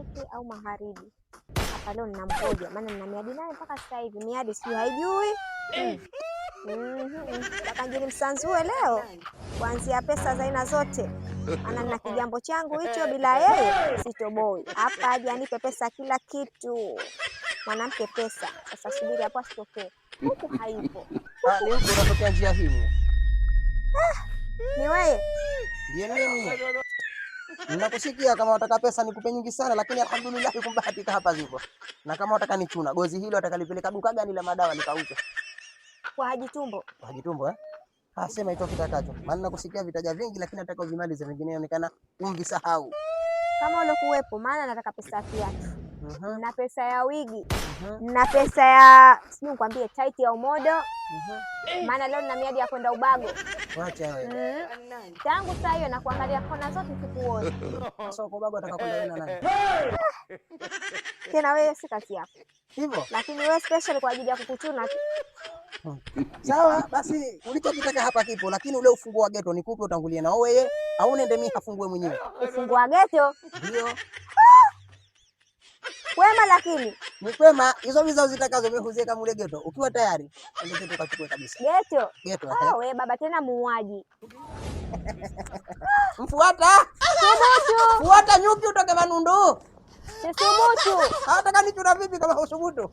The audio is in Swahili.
Mashariki au magharibi. Hapa leo nina mgoja, maana nina miadi naye mpaka sasa hivi, miadi sijui haijui. Nataka njini msanzue leo kuanzia pesa za aina zote, maana nina kijambo changu hicho, bila yeye sitoboi. Hapa aje anipe pesa kila kitu, mwanamke pesa. Sasa subiri hapo asitokee huku, haipo. Ah, ni huku unatokea njia hii. Ni wewe Ndiye mimi. Ninakusikia kama wataka pesa nikupe nyingi sana, lakini alhamdulillah kumbahatika hapa zipo. Na kama wataka nichuna gozi hilo atakalipeleka duka gani la madawa likauze? Kwa Haji Tumbo. Kwa Haji Tumbo eh? Ah, sema hicho kitakacho. Maana nakusikia vitaja vingi, lakini nataka uvimalize, vingine inaonekana umvisahau. Kama uliokuwepo, maana nataka pesa ya kiatu na pesa ya wigi na pesa ya sijui nikwambie tight ya umodo, maana leo nina miadi ya kwenda Ubago. Wacha wewe. Tangu saa hiyo nakuangalia kona zote sikuoni. Sasa uko Ubago ataka kwenda wewe na nani? Tena wewe si kazi yako. Hivyo? Lakini wewe special kwa ajili ya kukuchuna tu. Sawa, basi ulichokitaka hapa kipo, lakini ule ufunguo wa geto nikupe utangulie nao wewe au nende mimi hafungue mwenyewe? Ufunguo wa geto? Ndio. Kwema lakini. Ni kwema, hizo viza uzitakazo mimi huziweka mule geto. Ukiwa tayari, ndio geto ukachukue kabisa. Geto? Geto, Ah, eh. wewe baba tena muuaji. Mfuata. Subutu. Fuata nyuki utoke Manundu. Sisubutu. Hata kani chuna vipi kama husubutu?